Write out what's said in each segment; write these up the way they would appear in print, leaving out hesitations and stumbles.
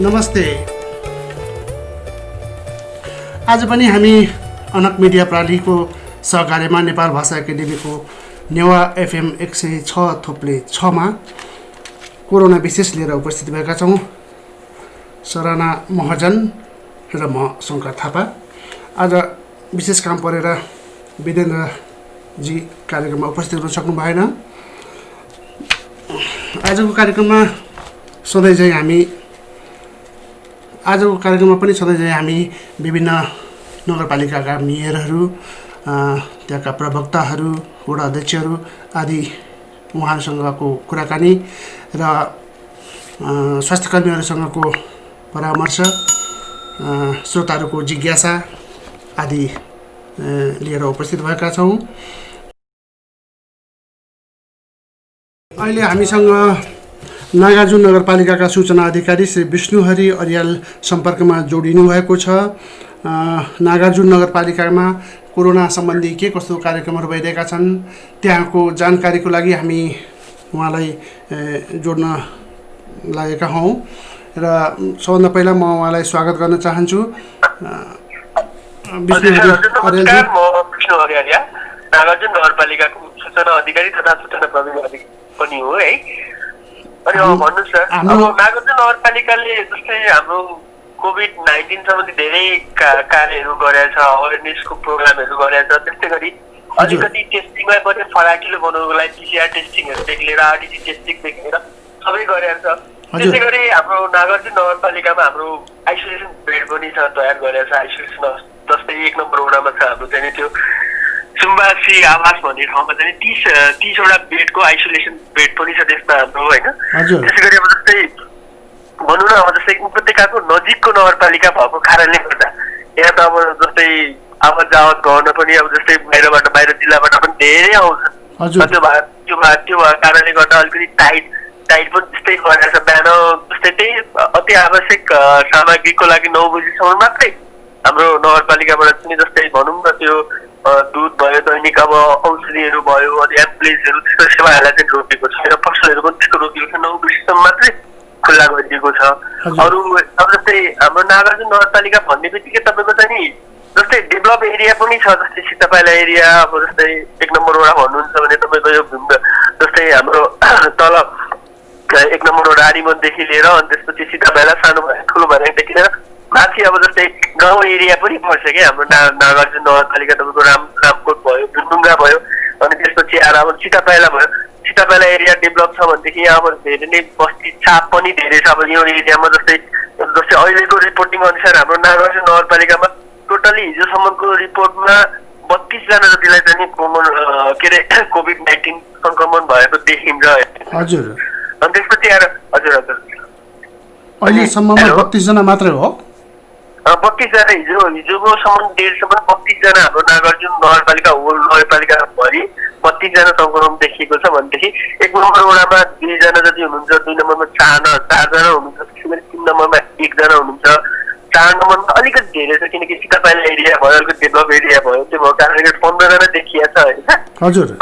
नमस्ते। आज पनि हामी अनक मिडिया प्रणालीको सहकार्यमा नेपाल भाषा एकाडेमीको नेवा एफएम 106.6 कोरोना विशेष लिएर उपस्थित भएका छौँ। सराना महजन र म शङ्कर थापा। आज विशेष काम परेर विदेन्द्रजी कार्यक्रममा उपस्थित हुन सक्नु भएन। आजको कार्यक्रममा सधैँ हामी विभिन्न नगरपालिकाका मेयरहरू, त्यहाँका प्रवक्ताहरू, वडा अध्यक्षहरू आदि उहाँहरूसँगको कुराकानी र स्वास्थ्यकर्मीहरूसँगको परामर्श, श्रोताहरूको जिज्ञासा आदि लिएर उपस्थित भएका छौँ। अहिले हामीसँग नागार्जुन नगरपालिकाका सूचना अधिकारी श्री विष्णुहरि अर्याल सम्पर्कमा जोडिनु भएको छ। नागार्जुन नगरपालिकामा कोरोना सम्बन्धी के कस्तो कार्यक्रमहरू भइरहेका छन् त्यहाँको जानकारीको लागि हामी उहाँलाई जोड्न लागेका हौँ र सबभन्दा पहिला म उहाँलाई स्वागत गर्न चाहन्छु। विष्णुहरि अर्याल, नागार्जुन नगरपालिकाको सूचना अधिकारी तथा सूचना प्रविधि पनि हो है। अनि भन्नुहोस् न, अब नागार्जुन नगरपालिकाले जस्तै हाम्रो कोभिड-19 सम्बन्धी धेरै कार्यहरू गरेछ, अवेरनेसको प्रोग्रामहरू गरेछ। त्यस्तै गरी अलिकति टेस्टिङमा पनि फराकिलो बनाउनुको लागि पिसिआर टेस्टिङहरूदेखि लिएर आरटिसी टेस्टिङदेखि लिएर सबै गरेछ। त्यसै गरी हाम्रो नागार्जुन नगरपालिकामा हाम्रो आइसोलेसन बेड पनि छ, तयार गरेछ। आइसोलेसन जस्तै 1 नम्बर वडामा छ हाम्रो चाहिँ त्यो सुम्बासी आवास भन्ने ठाउँमा चाहिँ 30वटा बेडको आइसोलेसन बेड पनि छ त्यसमा हाम्रो होइन। त्यसै गरी अब जस्तै भनौँ न, अब जस्तै उपत्यकाको नजिकको नगरपालिका भएको कारणले गर्दा यहाँ त अब जस्तै आवत जावत गर्न पनि अब जस्तै बाहिर जिल्लाबाट पनि धेरै आउँछ। त्यो भएको कारणले गर्दा अलिकति टाइट पनि त्यस्तै गरेर छ। बिहान जस्तै त्यही अति आवश्यक सामग्रीको लागि 9 बजीसम्म मात्रै हाम्रो नगरपालिकाबाट पनि जस्तै भनौँ न त्यो दुध भयो, दैनिक अब औषधिहरू भयो, अनि एम्बुलेन्सहरू त्यस्तो सेवाहरूलाई चाहिँ रोकेको छ र पसलहरू पनि त्यस्तो रोकेको छ। 9 बजीसम्म मात्रै खुल्ला गरिदिएको छ। अरू अब जस्तै हाम्रो नागार्जुन नगरपालिका भन्ने बित्तिकै तपाईँको चाहिँ नि जस्तै डेभलप एरिया पनि छ। जस्तै सीतापाइला एरिया, अब जस्तै 1 नम्बर वडा भन्नुहुन्छ भने तपाईँको यो जस्तै हाम्रो तल 1 नम्बर वडा आरिमनदेखि लिएर अनि त्यसपछि सीतापाइला सानो ठुलो भर्याङदेखि लिएर माथि अब जस्तै गाउँ एरिया पनि पर्छ क्या हाम्रो नागार्जुन नगरपालिका। तपाईँको रामकोट भयो, बुन्दुङ्गा भयो, अनि त्यसपछि आएर अब सीतापाइला भयो। सीतापाइला एरिया डेभलप छ भनेदेखि यहाँ अब धेरै नै बस्ती छाप पनि धेरै छ। अब यो एरियामा जस्तै अहिलेको रिपोर्टिङ अनुसार हाम्रो नागार्जुन नगरपालिकामा टोटली हिजोसम्मको रिपोर्टमा 32 जना जतिलाई चाहिँ कोभिड-19 सङ्क्रमण भएको देखिन्छ। हजुर। अनि त्यसपछि आएर हजुर अहिलेसम्ममा 32 जना मात्रै हो? 32 जना हिजोको सम्म 32 जना हाम्रो नागार्जुन नगरपालिका होल नगरपालिकाभरि 32 जना सङ्क्रमण देखिएको छ भनेदेखि 1 नम्बर वडामा 2 जना जति हुनुहुन्छ, 2 नम्बरमा 4 जना हुनुहुन्छ, त्यसै गरी 3 नम्बरमा 1 जना हुनुहुन्छ, 4 नम्बरमा अलिकति धेरै छ किनकि सीतापाइला एरिया भयो, अलिकति डेभलप एरिया भयो। त्यो भएको कारणले गर्दा 15 जना देखिएको छ होइन।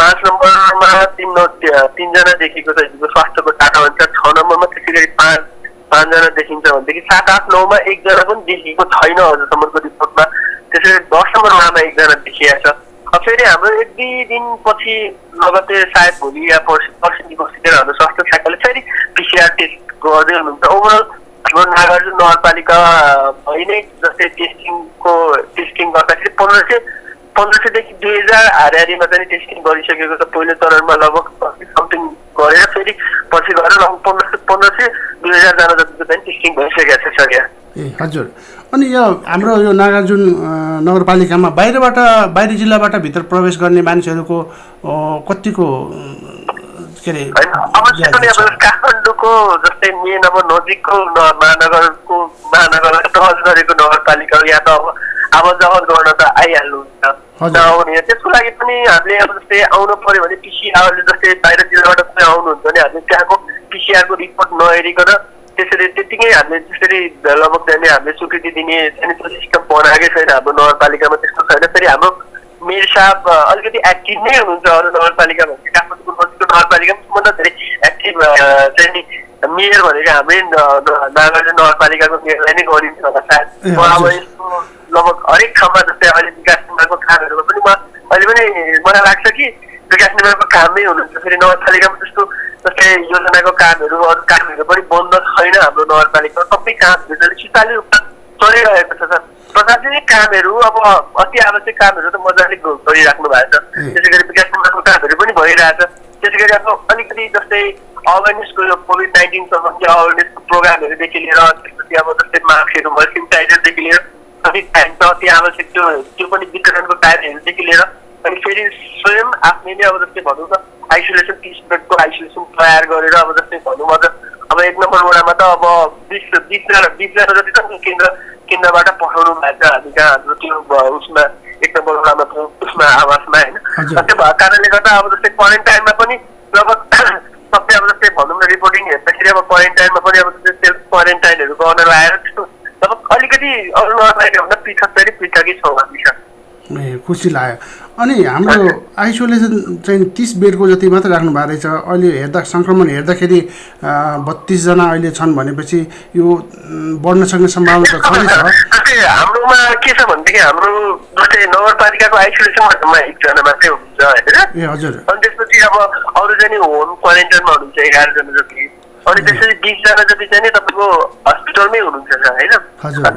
5 नम्बरमा 3 जना देखिएको छ हिजोको स्वास्थ्यको डाटा अनुसार। 6 नम्बरमा त्यसै गरी 5 जना देखिन्छ भनेदेखि 7, 8, 9मा 1 जना पनि देखिएको छैन अझसम्मको रिपोर्टमा। त्यसरी 10 नम्बर वडामा 1 जना देखिएको छ। फेरि हाम्रो 1-2 दिनपछि लगतै सायद भोलि या पर्सि हाम्रो स्वास्थ्य शाखाले फेरि पिसिआर टेस्ट गर्दै हुनुहुन्छ। ओभरअल हाम्रो नागार्जुन नगरपालिका भइ नै जस्तै टेस्टिङ गर्दाखेरि 1500देखि 2000 हारिमा चाहिँ टेस्टिङ गरिसकेको छ। पहिलो चरणमा लगभग समथिङ गरेर फेरि पछि गएर लगभग 1500-2000 जना जतिको चाहिँ टेस्टिङ भइसकेको छ सर यहाँ। हजुर। अनि यो हाम्रो यो नागार्जुन नगरपालिकामा बाहिरी जिल्लाबाट भित्र प्रवेश गर्ने मानिसहरूको कतिको के अरे काठमाडौँको जस्तै मेन अब नजिकको महानगरलाई टच गरेको नगरपालिका या त अब आवत जावत गर्न त आइहाल्नुहुन्छ नआउने। त्यसको लागि पनि हामीले अब जस्तै आउनु पर्यो भने पिसिआरले जस्तै बाहिर जिल्लाबाट पनि आउनुहुन्छ भने हामीले त्यहाँको पिसिआरको रिपोर्ट नहेरिकन त्यसरी त्यतिकै हामीले त्यसरी लगभग चाहिँ हामीले स्वीकृति दिने सिस्टम बनाएकै छैन हाम्रो नगरपालिकामा। त्यस्तो छैन। फेरि हाम्रो मेयर साहब अलिकति एक्टिभ नै हुनुहुन्छ अरू नगरपालिका भन्दा काठमाडौँको नजिकको नगरपालिकामा सबभन्दा धेरै एक्टिभ चाहिँ नि मेयर भनेको हाम्रै नागार्जुन नगरपालिकाको मेयरलाई नै गरिन्छ होला सायद अब यस्तो लगभग हरेक ठाउँमा जस्तै अहिले विकास निर्माणको कामहरूमा पनि अहिले पनि मलाई लाग्छ कि विकास निर्माणको काममै हुनुहुन्छ फेरि नगरपालिकामा जस्तो जस्तै योजनाको कामहरू अरू कामहरू पनि बन्द छैन हाम्रो नगरपालिकामा सबै कामहरू सुचारू रूपमा चलिरहेको छ सर प्रशासनिक कामहरू अब अति आवश्यक कामहरू त मजाले गरिराख्नु भएको छ त्यसै गरी विकास निर्माणको कामहरू पनि भइरहेछ त्यसै गरी अब अलिकति जस्तै अवेरनेसको यो COVID-19 सम्बन्धी अवेरनेसको प्रोग्रामहरूदेखि लिएर त्यसपछि अब जस्तै मास्कहरू भयो सेनिटाइजरदेखि लिएर कति टाइम छ अति आवश्यक त्यो पनि वितरणको कार्यहरूदेखि लिएर अनि फेरि स्वयं आफ्नै नै अब जस्तै भनौँ न आइसोलेसन 30 बेडको आइसोलेसन तयार गरेर अब जस्तै भनौँ अब 1 नम्बर वडामा त अब 20 जना जति त केन्द्रबाट पठाउनु भएको छ हामी कहाँ हाम्रो त्यो उसमा 1 नम्बर वडामा उसमा आवासमा होइन त्यो भएको कारणले गर्दा अब जस्तै क्वारेन्टाइनमा पनि लगभग सबै अब जस्तै भनौँ न रिपोर्टिङ हेर्दाखेरि अब क्वारेन्टाइनमा पनि अब जस्तै सेल्फ क्वारेन्टाइनहरू गर्न लगाएर त्यस्तो अब अलिकति अरू नगरपालिकाभन्दा पृथकै छौँ हामी सर खुसी लाग्यो अनि हाम्रो आइसोलेसन चाहिँ 30 बेडको जति मात्र राख्नु भएको रहेछ अहिले हेर्दा सङ्क्रमण हेर्दाखेरि 32 जना अहिले छन् भनेपछि यो बढ्न सक्ने सम्भावना त छँदै छ हाम्रोमा के छ भनेदेखि हाम्रो जस्तै नगरपालिकाको आइसोलेसनमा 1 जना मात्रै हुन्छ होइन ए हजुर अनि त्यसपछि अब अरू चाहिँ होम क्वारेन्टाइनमा हुनुहुन्छ 11 जना जति अनि त्यसरी 20 जना जति चाहिँ तपाईँको हस्पिटलमै हुनुहुन्छ सर होइन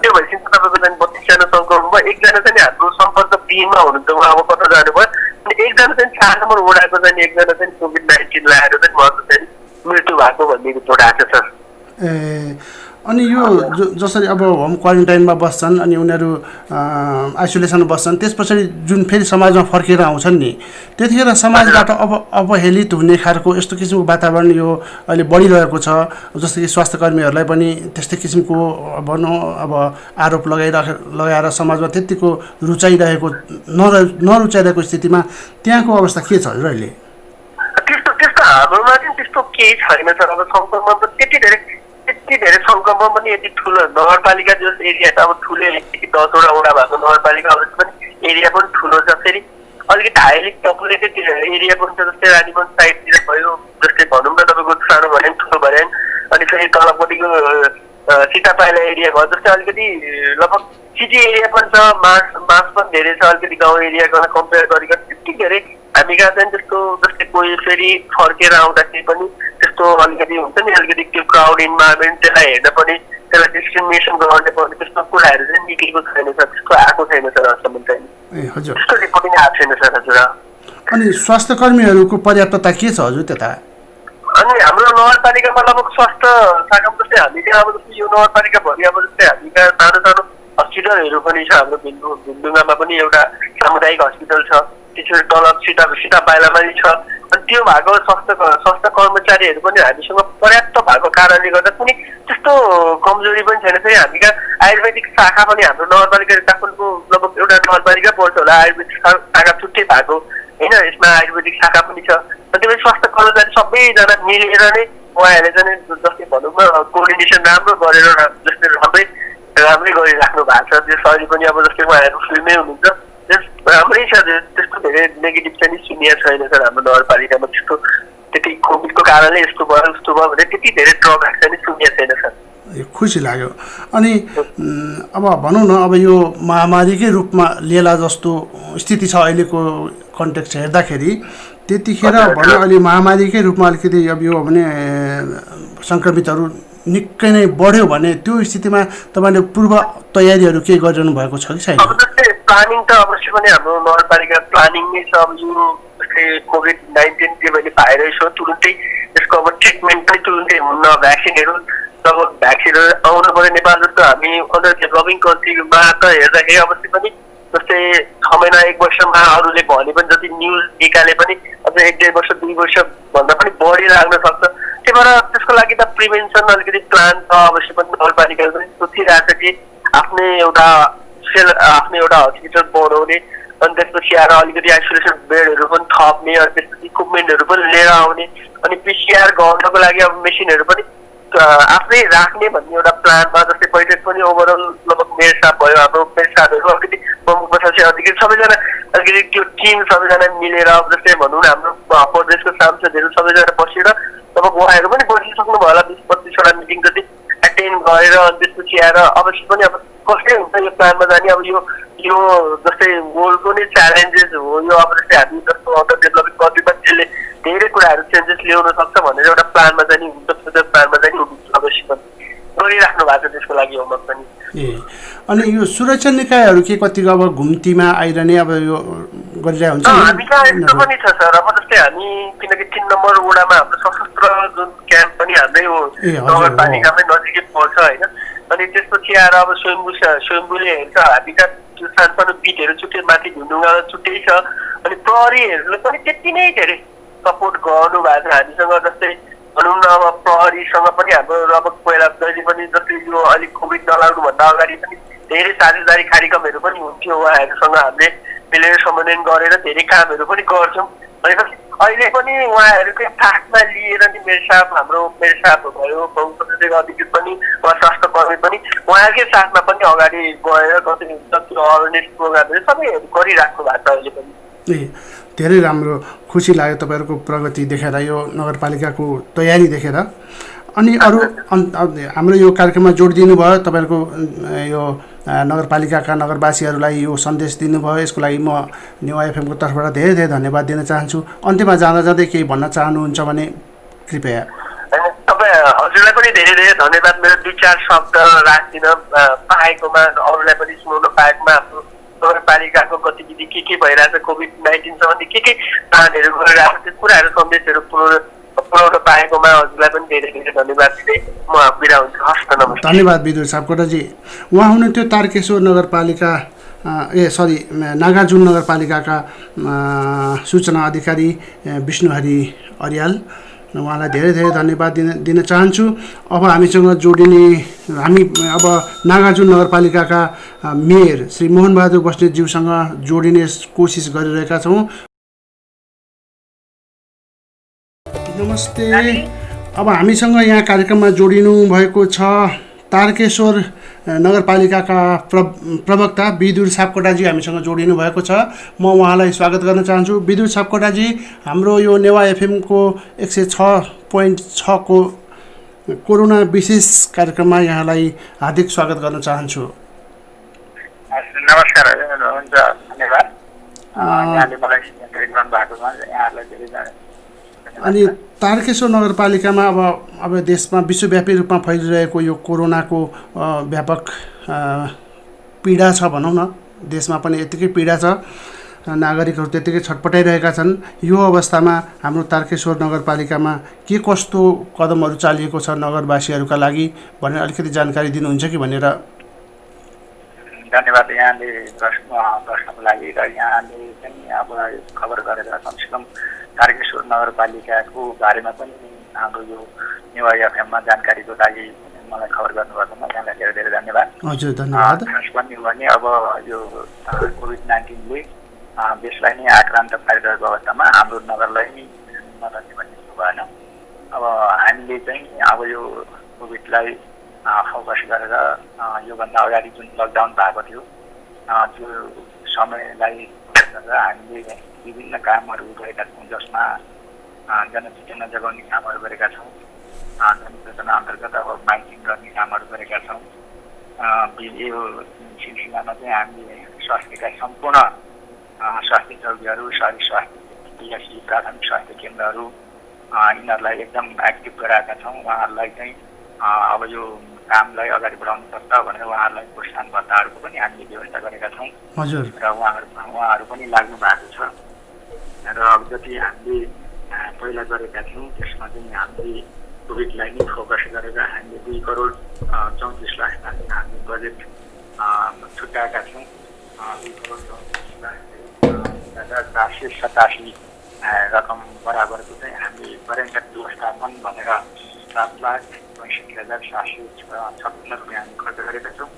त्यो भइसक्यो तपाईँको चाहिँ 32 जना सङ्क्रमण भयो 1 जना चाहिँ हाम्रो सम्पर्क 3मा हुनुहुन्छ उहाँ अब कता जानुभयो अनि 1 जना चाहिँ 4 नम्बर वडाको चाहिँ 1 जना चाहिँ COVID-19 लगाएर चाहिँ उहाँको चाहिँ मृत्यु भएको भन्ने रिपोर्ट आएको छ सर ए अनि यो जसरी अब होम क्वारेन्टाइनमा बस्छन् अनि उनीहरू आइसोलेसनमा बस्छन् त्यस पछाडि जुन फेरि समाजमा फर्केर आउँछन् नि त्यतिखेर समाजबाट अवहेलित हुने खालको यस्तो किसिमको वातावरण यो अहिले बढिरहेको छ जस्तो कि स्वास्थ्यकर्मीहरूलाई पनि त्यस्तै किसिमको भनौँ अब आरोप लगाएर समाजमा त्यतिको रुचाइरहेको नरुचाइरहेको स्थितिमा त्यहाँको अवस्था के छ हजुर अहिले त्यस्तो हाम्रोमा चाहिँ त्यस्तो केही छैन सर अब सङ्क्रमण त त्यति धेरै सङ्क्रमण पनि यति ठुलो नगरपालिका जस एरिया त अब ठुलो 10वटा वडा भएको नगरपालिका पनि एरिया पनि ठुलो छ फेरि अलिकति हाइली पपुलेटेड एरिया पनि छ जस्तै रानीगञ्ज साइडतिर भयो जस्तै भनौँ न तपाईँको सानो भने ठुलो भने अनि फेरि तलपट्टिको सीतापाइला एरिया भयो जस्तै अलिकति लगभग सिटी एरिया पनि छ मास पनि धेरै छ अलिकति गाउँ एरियासँग कम्पेयर गरिकन त्यति धेरै हामी कहाँ चाहिँ त्यस्तो जस्तै कोही फेरि फर्केर आउँदाखेरि पनि त्यस्तो अलिकति हुन्छ नि अलिकति त्यो क्राउड इन्भाइरोमेन्ट त्यसलाई हेर्न पनि त्यसलाई डिस्क्रिमिनेसन गर्ने पनि त्यस्तो कुराहरू चाहिँ निक्लेको छैन सर त्यस्तो आएको छैन सर अहिलेसम्म चाहिँ त्यस्तो रिपोर्टिङ आएको छैन सर हजुर अनि स्वास्थ्यकर्मीहरूको पर्याप्तता के छ हजुर त्यता अनि हाम्रो नगरपालिकामा लगभग स्वास्थ्य शाखामा जस्तै हामी कहाँ अब जस्तै यो नगरपालिकाभरि अब जस्तै हामी कहाँ सानो सानो हस्पिटलहरू पनि छ हाम्रो भिन्दुगामा पनि एउटा सामुदायिक हस्पिटल छ त्यसरी तल सीतापाइलामा पनि छ अनि त्यो भएको स्वास्थ्य कर्मचारीहरू पनि हामीसँग पर्याप्त भएको कारणले गर्दा कुनै त्यस्तो कमजोरी पनि छैन फेरि हामी कहाँ आयुर्वेदिक शाखा पनि हाम्रो नगरपालिका काठमाडौँको लगभग एउटा नगरपालिका पर्छ होला आयुर्वेदिक शाखा छुट्टै भएको होइन यसमा आयुर्वेदिक शाखा पनि छ अनि त्यसपछि स्वास्थ्य कर्मचारी सबैजना मिलेर नै उहाँहरूले चाहिँ जस्तै भनौँ न कोअर्डिनेसन राम्रो गरेर जस्तै राम्रै गरिराख्नु भएको छ त्यो शैली पनि अब जस्तै उहाँहरू फ्रीमै हुनुहुन्छ राम्रै छ त्यस्तो धेरै नेगेटिभ चाहिँ सुनिएको छैन सर हाम्रो नगरपालिकामा त्यस्तो त्यति कोभिडको कारणले यस्तो भयो उस्तो भयो भने त्यति धेरै ड्रब्याक चाहिँ सुनिएको छैन सर खुसी लाग्यो अनि अब भनौँ न अब यो महामारीकै रूपमा लिएला जस्तो स्थिति छ अहिलेको कन्टेक्स्ट हेर्दाखेरि त्यतिखेर भनौँ अहिले महामारीकै रूपमा अलिकति अब यो भने सङ्क्रमितहरू निकै नै बढ्यो भने त्यो स्थितिमा तपाईँले पूर्व तयारीहरू केही गरिरहनु भएको छ कि छैन अब जस्तै प्लानिङ त अवश्य पनि हाम्रो नगरपालिका प्लानिङ नै छ अब यो जस्तै COVID-19 त्यो भने भाइरस हो तुरुन्तै त्यसको अब ट्रिटमेन्ट पनि तुरुन्तै हुन्न भ्याक्सिनहरू जब भ्याक्सिनहरू आउनु पऱ्यो नेपाल जस्तो हामी अदर डेभलपिङ कन्ट्रीमा त हेर्दाखेरि अवश्य पनि जस्तै 6 महिना 1 वर्षमा अरूले भने पनि जति न्युज निकाले पनि अझ 1-1.5 वर्ष 2 वर्ष भन्दा पनि बढी लाग्न सक्छ त्यही भएर त्यसको लागि त प्रिभेन्सन अलिकति प्लान त अवश्य पनि नगरपालिकाले पनि सोचिरहेको छ कि आफ्नै एउटा हस्पिटल बनाउने अनि त्यसपछि आएर अलिकति आइसोलेसन बेडहरू पनि थप्ने अनि त्यसपछि इक्विपमेन्टहरू पनि लिएर आउने अनि PCR गर्नको लागि अब मेसिनहरू पनि आफ्नै राख्ने भन्ने एउटा प्लानमा जस्तै बैठक पनि ओभरअल लगभग मेयर साहब भयो हाम्रो मेयर साहबहरू अलिकति प्रमुख प्रशासक अधिकारी सबैजना अलिकति त्यो टिम सबैजना मिलेर जस्तै भनौँ न हाम्रो प्रदेशको सांसदहरू सबैजना बसेर अब उहाँहरू पनि बसिसक्नु भयो होला 20-25वटा मिटिङ जति एटेन्ड गरेर त्यसपछि आएर अवश्य पनि अब कस्तै हुन्छ यो प्लानमा जाने अब यो जस्तै वर्ल्डको नै च्यालेन्जेस हो यो अब जस्तै हामी जस्तो अन्डर डेभलपिङ कन्ट्री पनि त्यसले धेरै कुराहरू चेन्जेस ल्याउन सक्छ भनेर एउटा प्लानमा जाने हुन्छ फ्युचर प्लानमा जाने हुन्छ अवश्य पनि गरिराख्नु भएको छ त्यसको लागि होमवर्क पनि। अनि यो सुरक्षा निकायहरू के कतिको अब घुम्तीमा आइरहने अब यो गरिरहेको हुन्छ हामी कहाँ यस्तो पनि छ सर अब जस्तै हामी किनकि 3 नम्बर वडामा हाम्रो सशस्त्र जुन क्याम्प पनि हाम्रै हो नगरपालिकामै नजिकै पर्छ होइन अनि त्यसपछि आएर अब स्वयम्भूले हेर्छ हामीका त्यो सानो बिटहरू छुट्टै माथि ढुङ्गा छुट्टै छ अनि प्रहरीहरूले पनि त्यति नै धेरै सपोर्ट गर्नु भएको छ हामीसँग जस्तै भनौँ न अब प्रहरीसँग पनि हाम्रो अब पहिला जहिले पनि जस्तै यो अलिक कोभिड नलाग्नुभन्दा अगाडि पनि धेरै साझेदारी कार्यक्रमहरू पनि हुन्थ्यो उहाँहरूसँग हामीले मिलेर समन्वयन गरेर धेरै कामहरू पनि गर्छौँ भनेपछि अहिले पनि उहाँहरूकै साथमा लिएर नि हाम्रो मेयर साहब भयो बहुप्रशासनिक अधिकृत पनि उहाँ स्वास्थ्य कर्मी पनि उहाँहरूकै साथमा पनि अगाडि गएर कति त्यो अवेरनेस प्रोग्रामहरू सबैहरू गरिराख्नु भएको छ अहिले पनि। धेरै राम्रो खुसी लाग्यो तपाईँहरूको प्रगति देखेर यो नगरपालिकाको तयारी देखेर। अनि अरू हाम्रो यो कार्यक्रममा जोड दिनुभयो तपाईँहरूको यो नगरपालिकाका नगरवासीहरूलाई यो सन्देश दिनुभयो यसको लागि म नेवा एफएमको तर्फबाट धेरै धेरै धन्यवाद दिन चाहन्छु। अन्त्यमा जाँदा जाँदै केही भन्न चाहनुहुन्छ भने कृपया। तपाईँ हजुरलाई पनि धेरै धेरै धन्यवाद मेरो 2-4 शब्द राखिदिन पाएकोमा अरूलाई पनि सुनाउन पाएकोमा हाम्रो नगरपालिकाको गतिविधि के भइरहेछ कोभिड-19 सम्बन्धी के प्लानहरू गरिरहेको त्यो कुराहरू सन्देशहरू पुर्याउन पाएकोमा हजुरलाई पनि धेरै धेरै धन्यवाद दिँदै म बिदा हुन्छु। हस् त नमस्कार। धन्यवाद विदुर सापकोटाजी। उहाँ हुनुहुन्थ्यो तारकेश्वर नगरपालिका नागार्जुन नगरपालिकाका सूचना अधिकारी विष्णुहरि अर्याल। उहाँलाई धेरै धेरै धन्यवाद दिन चाहन्छु। अब हामीसँग जोडिने अब नागार्जुन नगरपालिकाका मेयर श्री मोहनबहादुर बस्नेतज्यूसँग जोडिने कोसिस गरिरहेका छौँ। नमस्ते। अब हामीसँग यहाँ कार्यक्रममा जोडिनु भएको छ तारकेश्वर नगरपालिकाका प्रवक्ता विदुर सापकोटाजी हामीसँग जोडिनु भएको छ। म उहाँलाई स्वागत गर्न चाहन्छु। विदुर सापकोटाजी, हाम्रो यो नेवा एफएमको 106.6 को कोरोना विशेष कार्यक्रममा यहाँलाई हार्दिक स्वागत गर्न चाहन्छु। नमस्कार, हुन्छ, धन्यवाद। यहाँले मलाई गरिरहनु भएकोमा यहाँहरूलाई धेरै। अनि तारकेश्वर नगरपालिकामा अब देशमा विश्वव्यापी रूपमा फैलिरहेको यो कोरोनाको व्यापक पीडा छ भनौँ न। देशमा पनि यतिकै पीडा छ, नागरिकहरू त्यतिकै छटपटाइरहेका छन्। यो अवस्थामा हाम्रो तारकेश्वर नगरपालिकामा के कस्तो कदमहरू चालिएको छ नगरवासीहरूका लागि भनेर अलिकति जानकारी दिनुहुन्छ कि भनेर। धन्यवाद यहाँले प्रश्नको लागि। र यहाँले चाहिँ अब खबर गरेर कमसेकम तारकेश्वर नगरपालिकाको बारेमा पनि हाम्रो यो नेवा एफएममा जानकारीको लागि मलाई खबर गर्नुभएकोमा यहाँलाई धेरै धेरै धन्यवाद। हजुर, धन्यवाद। खास भन्ने हो भने अब यो कोभिड-19ले देशलाई नै आक्रान्त पारिरहेको अवस्थामा हाम्रो नगरलाई नै नगर्ने भन्ने भएन। अब हामीले चाहिँ अब यो कोभिडलाई फोकस गरेर योभन्दा अगाडि जुन लकडाउन भएको थियो त्यो समयलाई हामीले विभिन्न कामहरू गरेका छौँ, जसमा जनचेतना जगाउने कामहरू गरेका छौँ। जनचेतना अन्तर्गत अब माइकिङ गर्ने कामहरू गरेका छौँ। यो सिलसिलामा चाहिँ हामीले स्वास्थ्यका सम्पूर्ण स्वास्थ्य चौकीहरू, शहरी स्वास्थ्य प्राथमिक स्वास्थ्य केन्द्रहरू यिनीहरूलाई एकदम एक्टिभ गराएका छौँ। उहाँहरूलाई चाहिँ अब यो कामलाई अगाडि बढाउनुपर्छ भनेर उहाँहरूलाई प्रोत्साहन भत्ताहरूको पनि हामीले व्यवस्था गरेका छौँ। हजुर। र उहाँहरू पनि लाग्नु भएको छ। र अब जति हामीले पहिला गरेका थियौँ त्यसमा चाहिँ हामीले कोभिडलाई नै फोकस गरेर हामीले 2 करोड 34 लाख हामीले बजेट छुट्याएका छौँ। 2 करोड 487 रकम बराबरको चाहिँ हामीले पर्यटक व्यवस्थापन भनेर 7,65,756 रुपियाँ हामी खर्च गरेका छौँ।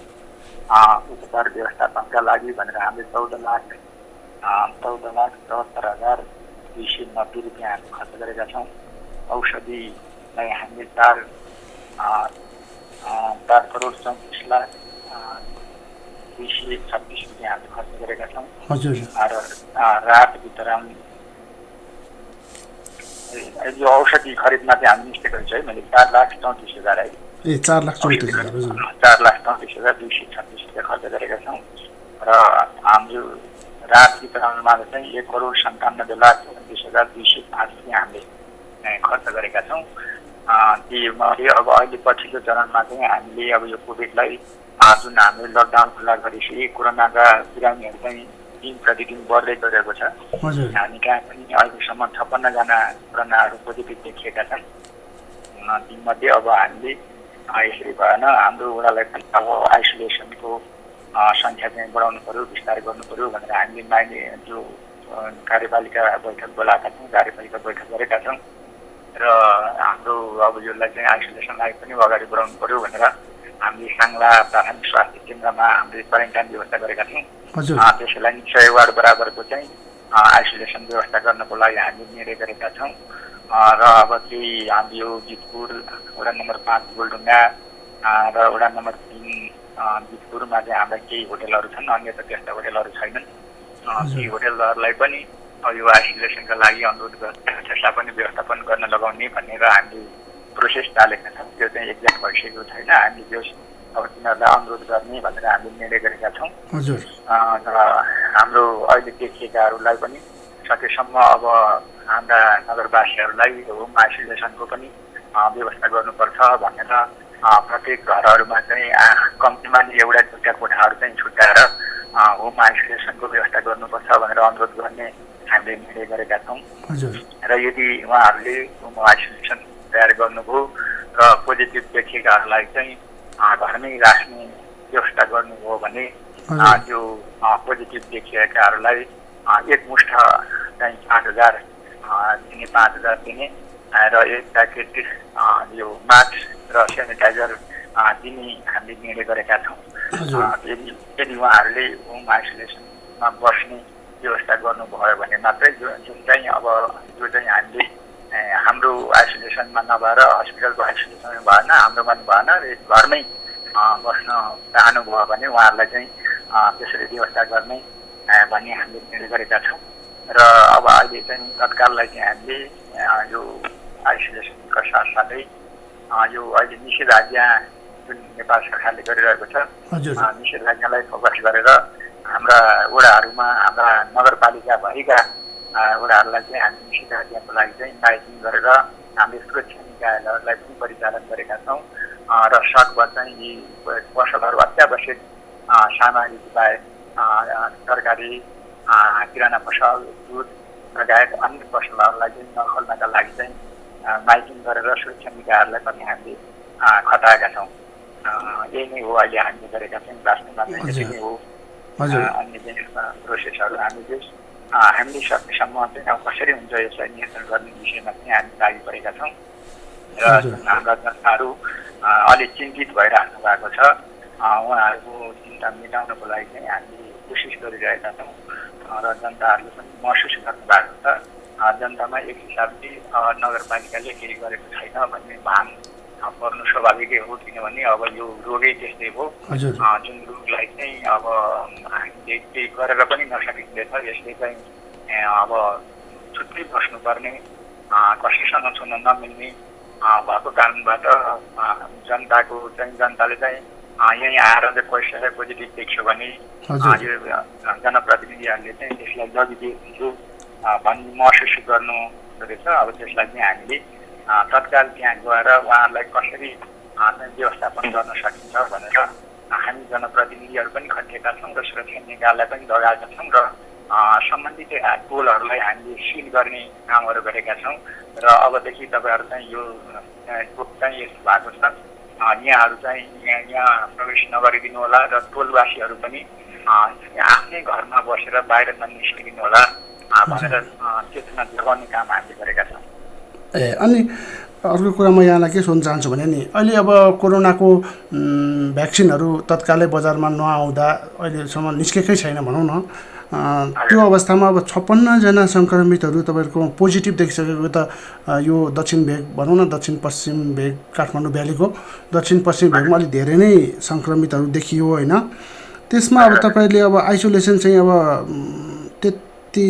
उपचार व्यवस्थापनका लागि भनेर हामीले 14,74,290 रुपियाँ हामी खर्च गरेका छौँ। औषधिलाई हामीले 4 करोड 34 लाख 236 हामीले खर्च गरेका छौँ। हजुर र राहत वितरण यो औषधि खरिदमा चाहिँ हामी निस्केको छ है मैले 4,34,000 है। 4,34,000 हजुर 4,34,236 रुपियाँ खर्च गरेका छौँ र हाम्रो राहत वितरणमा चाहिँ 1,97,29,205 रुपियाँ हामीले खर्च गरेका छौँ। तीमध्ये अब अहिले पछिल्लो चरणमा चाहिँ हामीले अब यो कोभिडलाई जुन हामीले लकडाउन खुल्ला गरेपछि कोरोनाका बिरामीहरू चाहिँ दिन प्रतिदिन बढ्दै गएको छ। हामी कहाँ पनि अहिलेसम्म 56 जना कोरोनाहरू पोजिटिभ देखिएका छन्। तीमध्ये अब हामीले यसरी भएन हाम्रो वडालाई पनि अब आइसोलेसनको सङ्ख्या चाहिँ बढाउनु पर्यो, विस्तार गर्नु पर्यो भनेर हामीले माइने जो कार्यपालिका बैठक बोलाएका छौँ, कार्यपालिका बैठक गरेका छौँ र हाम्रो अब यसलाई चाहिँ आइसोलेसनलाई पनि अगाडि बढाउनु पर्यो भनेर हामीले साङ्ला प्राथमिक स्वास्थ्य केन्द्रमा हामीले क्वारेन्टाइन व्यवस्था गरेका छौँ। त्यसैलाई 100 वार्ड बराबरको चाहिँ आइसोलेसन व्यवस्था गर्नको लागि हामी निर्णय गरेका छौँ र अब केही हामी यो जितपुर वडा नम्बर 5 गोलढुङ्गा र वडा नम्बर 3 जितपुरमा चाहिँ हाम्रा केही होटलहरू छन्, अन्य त त्यस्ता होटलहरू छैनन्। ती होटलहरूलाई पनि यो आइसोलेसनका लागि अनुरोध त्यसलाई पनि व्यवस्थापन गर्न लगाउने भनेर हामीले प्रोसेस चालेका छौँ। त्यो चाहिँ एक्ज्याक्ट भइसकेको छैन। हामीले त्यो अब तिनीहरूलाई अनुरोध गर्ने भनेर हामीले निर्णय गरेका छौँ। र हाम्रो अहिले देखिएकाहरूलाई पनि सकेसम्म अब हाम्रा नगरवासीहरूलाई होम आइसोलेसनको पनि व्यवस्था गर्नुपर्छ भनेर प्रत्येक घरहरूमा चाहिँ कम्तीमा एउटा दुईवटा कोठाहरू चाहिँ छुट्याएर होम आइसोलेसनको व्यवस्था गर्नुपर्छ भनेर अनुरोध गर्ने हामीले निर्णय गरेका छौँ। र यदि उहाँहरूले होम आइसोलेसन तयार गर्नुभयो र पोजिटिभ देखिएकाहरूलाई चाहिँ घरमै राख्ने व्यवस्था गर्नुभयो भने त्यो पोजिटिभ देखिएकाहरूलाई एकमुष्ट चाहिँ 5,000 दिने 5,000 दिने र एक प्याकेट यो मास्क र सेनिटाइजर दिने हामीले निर्णय गरेका छौँ। यदि उहाँहरूले होम आइसोलेसनमा बस्ने व्यवस्था गर्नुभयो भने मात्रै जुन चाहिँ अब यो चाहिँ हामीले हाम्रो आइसोलेसनमा नभएर हस्पिटलको आइसोलेसनमा भएन, हाम्रोमा भएन र घरमै बस्न चाहनुभयो भने उहाँहरूलाई चाहिँ त्यसरी व्यवस्था गर्ने भन्ने हामीले निर्णय गरेका छौँ। र अब अहिले चाहिँ तत्काललाई चाहिँ हामीले यो आइसोलेसनका साथसाथै यो अहिले निषेधाज्ञा जुन नेपाल सरकारले गरिरहेको छ निषेधाज्ञालाई फोकस गरेर हाम्रा वडाहरूमा हाम्रा नगरपालिकाभरिका वडाहरूलाई चाहिँ हामी निषेधाज्ञाको लागि चाहिँ माइकिङ गरेर हामीले सुरक्षा निकायहरूलाई पनि परिचालन गरेका छौँ र सकभर चाहिँ यी पसलहरू अत्यावश्यक सामग्री बाहेक तरकारी किराना पसल दुध लगायत अन्य पसलहरूलाई चाहिँ नखोल्नका लागि चाहिँ माइकिङ गरेर सुरक्षा निकायहरूलाई पनि हामीले खटाएका छौँ। यही नै हो अहिले हामीले गरेका छौँ। वास्तवमा यति नै हो। अन्य चाहिँ प्रोसेसहरू हामीले सकेसम्म चाहिँ अब कसरी हुन्छ यसलाई नियन्त्रण गर्ने विषयमा चाहिँ हामी लागि परेका छौँ र हाम्रा जनताहरू अलिक चिन्तित भइराख्नु भएको छ। उहाँहरूको चिन्ता मेटाउनको लागि चाहिँ हामीले कोसिस गरिरहेका छौँ र जनताहरूले पनि महसुस गर्नु भएको छ। जनतामा एक हिसाबले नगरपालिकाले केही गरेको छैन भन्ने भान पर्नु स्वाभाविकै हो, किनभने अब यो रोगै त्यस्तै हो। जुन रोगलाई चाहिँ अब हामीले केही गरेर पनि नसकिँदैछ, यसले चाहिँ अब छुट्टै बस्नुपर्ने, कसैसँग छुन नमिल्ने भएको कारणबाट जनताले चाहिँ यहीँ आएर चाहिँ कसैलाई पोजिटिभ देख्यो भने यो जनप्रतिनिधिहरूले चाहिँ त्यसलाई लगिदिएको भन्ने महसुस गर्नु रहेछ। अब त्यसलाई चाहिँ हामीले तत्काल त्यहाँ गएर उहाँहरूलाई कसरी व्यवस्थापन गर्न सकिन्छ भनेर हामी जनप्रतिनिधिहरू पनि खटिएका छौँ र सुरक्षा निकायलाई पनि लगाएका छौँ र सम्बन्धित टोलहरूलाई हामीले सिल गर्ने कामहरू गरेका छौँ। र अबदेखि तपाईँहरू चाहिँ यो चाहिँ यस्तो भएको छ, यहाँहरू चाहिँ यहाँ प्रवेश नगरिदिनु होला र टोलवासीहरू पनि आफ्नै घरमा बसेर बाहिर ननिस्किदिनु होला भनेर चेतना जगाउने काम हामीले गरेका छौँ। अनि अर्को कुरा म यहाँलाई के सोध्न चाहन्छु भने नि अहिले अब कोरोनाको भ्याक्सिनहरू तत्कालै बजारमा नआउँदा अहिलेसम्म निस्केकै छैन भनौँ न। त्यो अवस्थामा अब 56 जना सङ्क्रमितहरू तपाईँहरूको पोजिटिभ देखिसकेको त यो दक्षिण भेग भनौँ न, दक्षिण पश्चिम भेग काठमाडौँ भ्यालीको दक्षिण पश्चिम भेगमा अलिक धेरै नै सङ्क्रमितहरू देखियो होइन। त्यसमा अब तपाईँले अब आइसोलेसन चाहिँ अब त्यति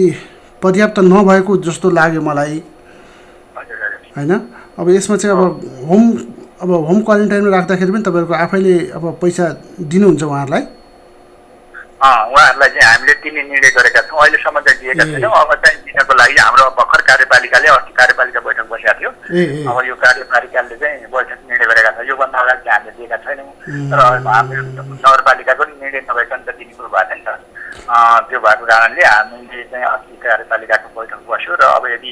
पर्याप्त नभएको जस्तो लाग्यो मलाई होइन। अब यसमा चाहिँ अब होम क्वारेन्टाइनमा राख्दाखेरि पनि तपाईँहरूको आफैले अब पैसा दिनुहुन्छ उहाँहरूलाई? उहाँहरूलाई चाहिँ हामीले दिने निर्णय गरेका छौँ, अहिलेसम्म चाहिँ दिएका छैनौँ। अब चाहिँ दिनको लागि हाम्रो भर्खर कार्यपालिकाले अस्ति कार्यपालिका बैठक बसेको थियो। अब यो कार्यपालिकाले चाहिँ बैठक निर्णय गरेका छ, योभन्दा अगाडि चाहिँ हामीले दिएका छैनौँ। तर हाम्रो नगरपालिकाको निर्णय नभइकन त दिने कुरो भएको नि त। त्यो भएको कारणले हामीले चाहिँ अस्ति कार्यपालिकाको बैठक बस्यो र अब यदि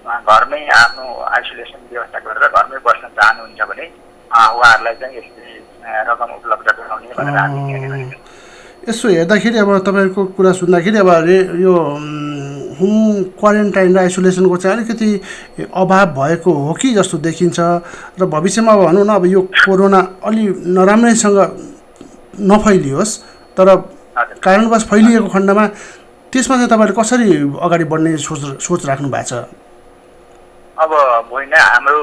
घरमै आफ्नो आइसोलेसन व्यवस्था गरेर घरमै बस्न चाहनुहुन्छ भने उहाँहरूलाई चाहिँ यस्तै रकम उपलब्ध गराउने भनेर हामी निर्णय गरेका छौँ। यसो हेर्दाखेरि अब तपाईँहरूको कुरा सुन्दाखेरि अब यो होम क्वारेन्टाइन र आइसोलेसनको चाहिँ अलिकति अभाव भएको हो कि जस्तो देखिन्छ र भविष्यमा अब भनौँ न अब यो कोरोना अलि नराम्रैसँग नफैलियोस्, तर कारणवश फैलिएको खण्डमा त्यसमा चाहिँ तपाईँले कसरी अगाडि बढ्ने सोच राख्नु भएको छ? अब होइन, हाम्रो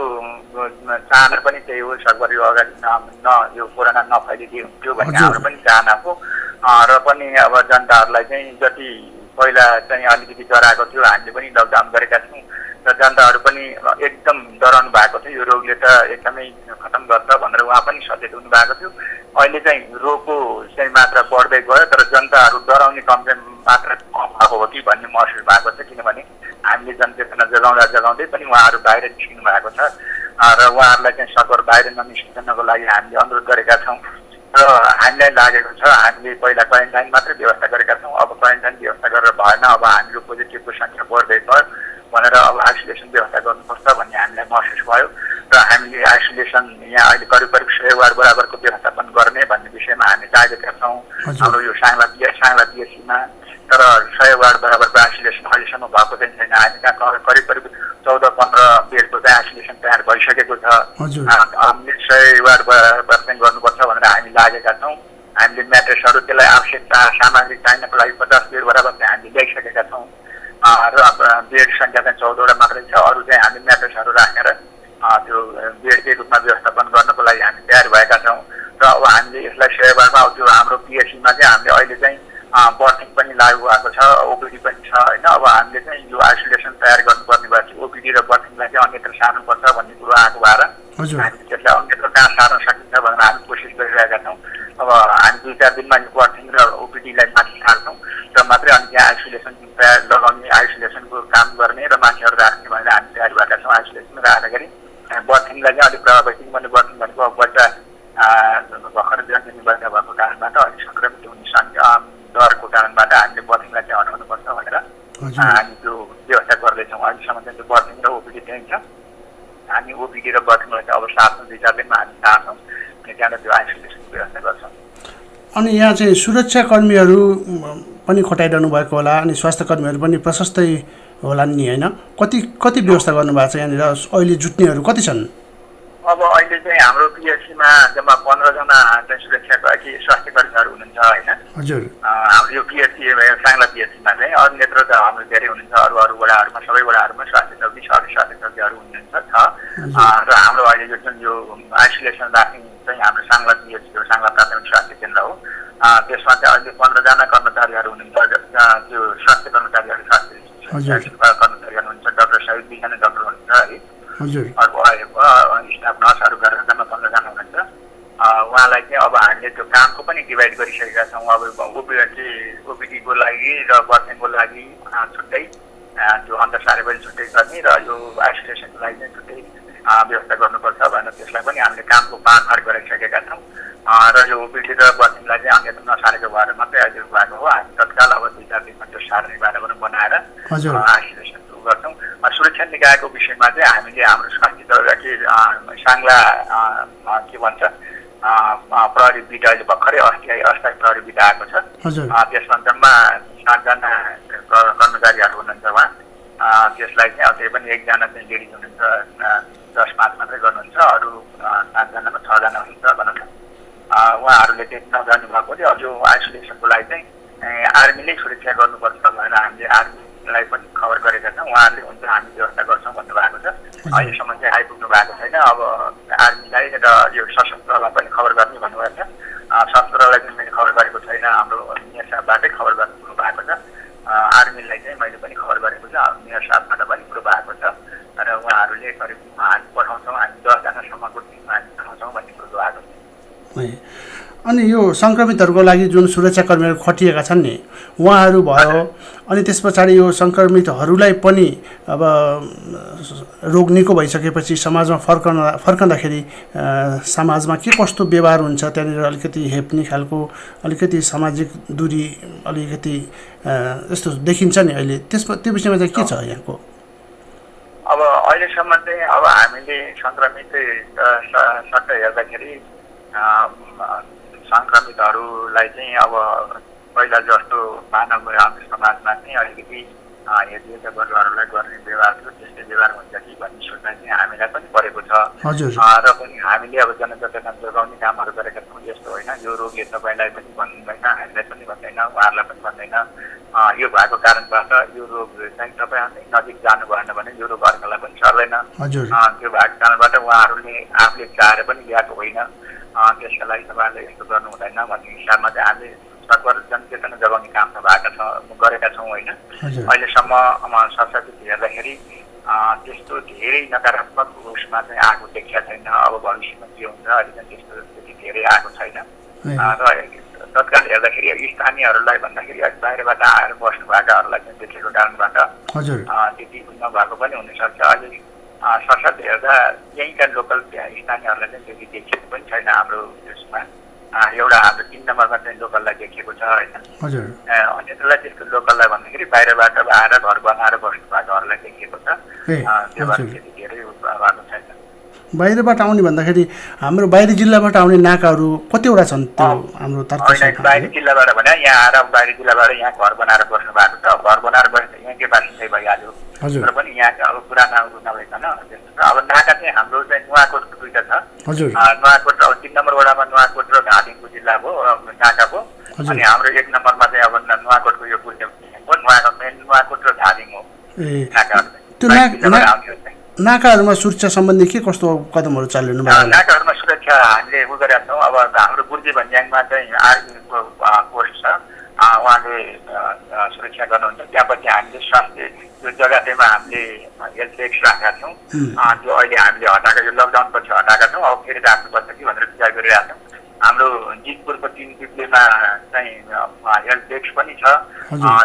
चाहना पनि त्यही हो, सकभर यो अगाडि यो कोरोना नफैलिदिए हुन्थ्यो भन्ने हाम्रो पनि चाहना हो। र पनि अब जनताहरूलाई चाहिँ जति पहिला चाहिँ अलिकति डराएको थियो हामीले पनि लकडाउन गरेका थियौँ र जनताहरू पनि एकदम डराउनु भएको थियो, यो रोगले त एकदमै खतम गर्छ भनेर उहाँ पनि सचेत हुनु भएको थियो। अहिले चाहिँ रोगको चाहिँ मात्रा बढ्दै गयो, तर जनताहरू डराउने कम्प्लेन मात्रा कम भएको हो कि भन्ने महसुस भएको छ, किनभने हामीले जनचेतना जगाउँदै पनि उहाँहरू बाहिर निस्किनु भएको छ र उहाँहरूलाई चाहिँ सकभर बाहिर ननिस्किनको लागि हामीले अनुरोध गरेका छौँ। र हामीलाई लागेको छ हामीले पहिला क्वारेन्टाइन मात्रै व्यवस्था गरेका छौँ, अब क्वारेन्टाइन व्यवस्था गरेर भएन, अब हाम्रो पोजिटिभको सङ्ख्या बढ्दै गयो भनेर अब आइसोलेसन व्यवस्था गर्नुपर्छ भन्ने हामीलाई महसुस भयो र हामीले आइसोलेसन यहाँ अहिले करिब 100 वार्ड बराबरको व्यवस्थापन गर्ने भन्ने विषयमा हामी लागेका छौँ हाम्रो यो साङ्ला पिएचसीमा। तर 100 वार्ड बराबरको आइसोलेसन अहिलेसम्म भएको चाहिँ छैन। हामी कहाँ करिब 14-15 बेडको चाहिँ आइसोलेसन तयार भइसकेको छ। हामीले 100 वार्ड बराबर चाहिँ गर्नुपर्छ भनेर हामी लागेका छौँ। हामीले म्याट्रेसहरू त्यसलाई आवश्यकता सामग्री चाहिनको लागि 50 बेड बराबर चाहिँ हामीले ल्याइसकेका छौँ र बेड सङ्ख्या चाहिँ 14वटा मात्रै छ। अरू चाहिँ हामीले म्याट्रेसहरू राखेर त्यो बेडकै रूपमा व्यवस्थापन गर्नको लागि हामी तयार भएका छौँ र अब हामीले यसलाई 100 वार्डमा त्यो हाम्रो पिएचसीमा चाहिँ हामीले अहिले चाहिँ बर्थिङ पनि लागू भएको छ, ओपिडी पनि छ होइन। अब हामीले चाहिँ यो आइसोलेसन तयार गर्नुपर्ने भएपछि ओपिडी र बर्थिङलाई चाहिँ अन्यत्र सार्नुपर्छ भन्ने कुरो आएको भएर हामी त्यसलाई अन्यत्र कहाँ सार्न सकिन्छ भनेर हामी कोसिस गरिरहेका छौँ। अब हामी 2-4 दिनमा यो बर्थिङ र ओपिडीलाई माथि सार्छौँ र मात्रै अनि त्यहाँ आइसोलेसन तयार लगाउने आइसोलेसनको काम गर्ने र मान्छेहरू राख्ने भनेर हामी तयार भएका छौँ। आइसोलेसन राख्दाखेरि बर्थिङलाई चाहिँ अलिक प्रभावित, किनभने बर्थिङ भनेको अब बच्चा भर्खर जन्मिने बच्चा भएको कारणबाट अलिक सङ्क्रमित हुने डरको कारणबाट हामीले बर्थिङलाई चाहिँ हटाउनुपर्छ भनेर हामी त्यो व्यवस्था गर्दैछौँ। अहिलेसम्म चाहिँ त्यो बर्थिङ र ओपिडी त्यहीँ छ। हामी ओपिडी र बर्थिङलाई चाहिँ अब 7-4 दिनमा हामी सार्छौँ अनि त्यहाँबाट त्यो आइसोलेसनको व्यवस्था गर्छौँ। अनि यहाँ चाहिँ सुरक्षाकर्मीहरू पनि खटाइरहनु भएको होला अनि स्वास्थ्य कर्मीहरू पनि प्रशस्तै होला नि होइन? कति व्यवस्था गर्नुभएको छ यहाँनिर? अहिले जुट्नेहरू कति छन्? अब अहिले चाहिँ हाम्रो पिएचसीमा जम्मा 15 जना चाहिँ सुरक्षाकर्मी स्वास्थ्य कर्मीहरू हुनुहुन्छ होइन। हजुर। हाम्रो यो पिएचसी साङ्ला पिएचसीमा चाहिँ अन्यत्र त हाम्रो धेरै हुनुहुन्छ, अरू वडाहरूमा सबै वडाहरूमा स्वास्थ्य चौकीहरू हुनुहुन्छ छ। र हाम्रो अहिले यो जुन यो आइसोलेसन राख्ने चाहिँ हाम्रो साङ्ला पिएचसी हो, साङ्ला प्राथमिक स्वास्थ्य केन्द्र हो, त्यसमा चाहिँ अहिले 15 जना कर्मचारीहरू हुनुहुन्छ। त्यो स्वास्थ्य कर्मचारीहरू कर्मचारीहरू हुनुहुन्छ, डाक्टर सहित 2 जना डाक्टर हुनुहुन्छ है। अर्को स्टाफ नर्सहरू गरेर जम्मा 15 जना हुनुहुन्छ। उहाँलाई चाहिँ अब हामीले त्यो कामको पनि डिभाइड गरिसकेका छौँ। अब ओपिडीको लागि र बर्थिङको लागि छुट्टै, त्यो अन्तर्सारे पनि छुट्टै गर्ने र यो आइसोलेसनको लागि चाहिँ छुट्टै व्यवस्था गर्नुपर्छ भनेर त्यसलाई पनि हामीले कामको बाँडफाँड गराइसकेका छौँ। र यो ओपिडी र बर्थिङलाई चाहिँ अन्यत्र नसारेको भएर मात्रै अहिले भएको हो। हामी तत्काल अब 2-4 दिनमा त्यो सार्ने वातावरण बनाएर आइसोलेसन सुरु गर्छौँ। सुरक्षा निकायको विषयमा चाहिँ हामीले हाम्रो स्वास्थ्य साङ्ला के भन्छ प्रहरी बिट अहिले भर्खरै अस्थायी प्रहरी बिट आएको छ। त्यसमा जम्मा 7 जना कर्मचारीहरू हुनुहुन्छ उहाँ। त्यसलाई चाहिँ अब त्यही पनि 1 जना चाहिँ लेडिज हुनुहुन्छ, 10-5 मात्रै गर्नुहुन्छ, अरू 7 जनामा 6 जना हुनुहुन्छ भनौँ न। उहाँहरूले चाहिँ नजानु भएकोले अब यो आइसोलेसनको लागि चाहिँ आर्मीले सुरक्षा गर्नुपर्छ भनेर हामीले आर्मीलाई पनि खबर गरेका छौँ। उहाँहरूले हुन्छ हामी व्यवस्था गर्छौँ भन्नुभएको छ। अहिलेसम्म चाहिँ आइपुग्नु भएको छैन। अब आर्मीलाई र यो सशस्त्रलाई पनि खबर गर्ने भन्नुभएको छ। सशस्त्रलाई पनि मैले खबर साथबाटै खबर गर्नु भएको छ। आर्मीलाई चाहिँ मैले पनि खबर गरेको छु, मेरो साथबाट पनि कुरो भएको छ र उहाँहरूले करिब हामी पठाउँछौँ, हामी 10 जनासम्मको टिम हामी पठाउँछौँ भन्ने कुरो भएको छ। अनि यो सङ्क्रमितहरूको लागि जुन सुरक्षाकर्मीहरू खटिएका छन् नि उहाँहरू भयो, अनि त्यस पछाडि यो सङ्क्रमितहरूलाई पनि अब रोग निको भइसकेपछि समाजमा फर्कँदाखेरि समाजमा के कस्तो व्यवहार हुन्छ, त्यहाँनिर अलिकति हेप्ने खालको अलिकति सामाजिक दूरी अलिकति यस्तो देखिन्छ नि अहिले, त्यो विषयमा चाहिँ के छ यहाँको? अब अहिलेसम्म चाहिँ अब हामीले सङ्क्रमित सट्ट हेर्दाखेरि सङ्क्रमितहरूलाई चाहिँ अब पहिला जस्तो मानव समाजमा चाहिँ अलिकति हेरिएका वर्गहरूलाई गर्ने व्यवहार थियो त्यस्तै व्यवहार हुन्छ कि भन्ने सोच्दा चाहिँ हामीलाई पनि परेको छ। र पनि हामीले अब जनचेतना जोगाउने कामहरू गरेका छौँ। यस्तो होइन यो रोगले तपाईँलाई पनि भन्दैन, हामीलाई पनि भन्दैन, उहाँहरूलाई पनि भन्दैन, यो भएको कारणबाट यो रोग चाहिँ तपाईँ नजिक जानु भएन भने यो रोग अर्कालाई पनि सर्दैन। त्यो भएको कारणबाट उहाँहरूले आफूले चाहेर पनि ल्याएको होइन, त्यसका लागि तपाईँहरूले यस्तो गर्नु हुँदैन भन्ने हिसाबमा चाहिँ हामीले सकभर जनचेतना जगाउने काम त गरेका छौँ होइन। अहिलेसम्म सरसर्ती हेर्दाखेरि त्यस्तो धेरै नकारात्मक उसमा चाहिँ आएको देखिया छैन। अब भविष्यमा के हुन्छ अहिले चाहिँ त्यस्तो त्यति धेरै आएको छैन। र तत्काल हेर्दाखेरि स्थानीयहरूलाई भन्दाखेरि बाहिरबाट आएर बस्नु भएकाहरूलाई चाहिँ देखेको कारणबाट त्यति नभएको पनि हुनसक्छ। अहिले सरसर्ती हेर्दा यहीँका लोकल स्थानीयहरूलाई चाहिँ त्यति देखिएको पनि छैन हाम्रो त्यसमा। एउटा हाम्रो 3 नम्बरमा चाहिँ लोकललाई देखिएको छ होइन। अनि त्यसलाई त्यस्तो लोकललाई भन्दाखेरि बाहिरबाट आएर घर बनाएर बस्नु भएकोहरूलाई देखिएको छ। त्यो भएर त्यति धेरै भएको छैन। बाहिरबाट आउने भन्दाखेरि हाम्रो बाहिरी जिल्लाबाट आउने नाकाहरू कतिवटा छन् त्यो हाम्रो बाहिरी जिल्लाबाट भने यहाँ आएर बाहिरी जिल्लाबाट यहाँ घर बनाएर बस्नु भएको छ। घर बनाएर बस्दा यहाँकै बासिन्दै भइहाल्यो। र पनि यहाँका अब पुराना नभइकन त्यस्तो छ। अब नाका चाहिँ हाम्रो चाहिँ नुवाकोटको 2टा छ। नुवाकोट अब 3 नम्बर वडामा नुवाकोट र धादिङको जिल्ला भयो नाका भयो। अनि हाम्रो 1 नम्बरमा चाहिँ अब नुवाकोटको यो बुझ्ने हो, नुवाकोट र धादिङ हो नाकाहरू। नाकाहरूमा सुरक्षा सम्बन्धी के कस्तो कदमहरू चालिनु भएको? नाकाहरूमा सुरक्षा हामीले उ गरेका छौँ। अब हाम्रो बुर्जी भन्ज्याङमा चाहिँ आर्मीको पोस्ट छ, उहाँले सुरक्षा गर्नुहुन्छ। त्यहाँपछि हामीले स्वास्थ्य त्यो जग्गामा हामीले हेल्थ डेस्क राखेका छौँ। त्यो अहिले हामीले हटाएको, यो लकडाउनपछि हटाएका छौँ। अब फेरि राख्नुपर्छ कि भनेर विचार गरिरहेका छौँ। हाम्रो जितपुरको 3 पिप्लेमा चाहिँ हेल्थ डेस्क पनि छ,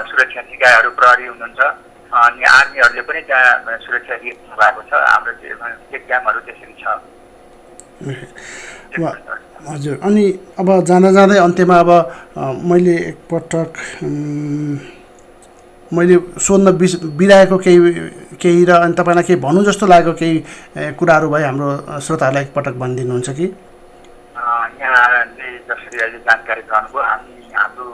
सुरक्षा निकायहरू प्रहरी हुनुहुन्छ। अनि आर्मीहरूले पनि त्यहाँ सुरक्षा दिनु भएको छ। हाम्रो एक्जामहरू त्यसरी छ। हजुर, अनि अब जाँदै अन्त्यमा अब मैले एकपटक मैले सोध्न बिराएको केही र अनि तपाईँलाई केही भन्नु जस्तो लागेको केही कुराहरू भए हाम्रो श्रोताहरूलाई एकपटक भनिदिनुहुन्छ कि? यहाँले जसरी अहिले जानकारी गराउनुभयो, हाम्रो